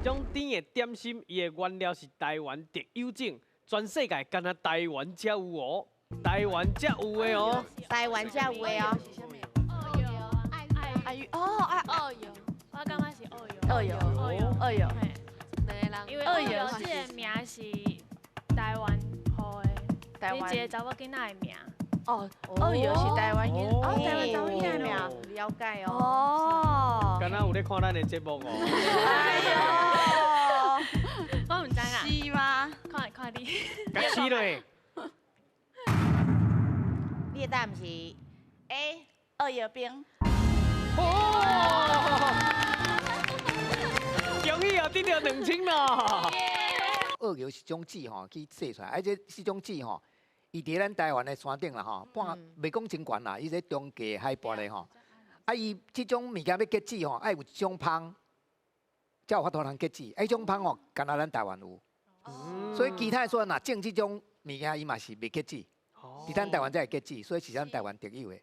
種甜的點心，伊的原料是台灣特有種，全世界干焦台灣才有哦，台灣才有的哦。台灣才有的哦。愛魚哦，啊，澳遊，我感覺是澳遊。澳遊，澳遊，澳遊，嘿，因為澳遊這个名是台灣予的，是一個查某囡仔的名。哦，澳遊是台灣囡，哦，台灣查某囡仔的名。了解哦。哦。敢若有咧看咱的節目哦。哎喲，我毋知啦。是嗎？看看你。共試落。你的答案是 A 澳遊冰。哦！恭喜啊，得著2000咯！澳遊是種籽吼去製出來，啊這這種籽吼，伊佇咱台灣的山頂啦吼，半袂講真懸啦，伊這中低海拔的吼，啊伊這種物件欲結籽吼，愛有一種蜂，才有法度通結籽，啊彼種蜂吼，干焦咱台灣有，所以其他的所在若種這種物件，伊嘛是袂結籽，佇咱台灣才會結籽，所以是咱台灣特有的。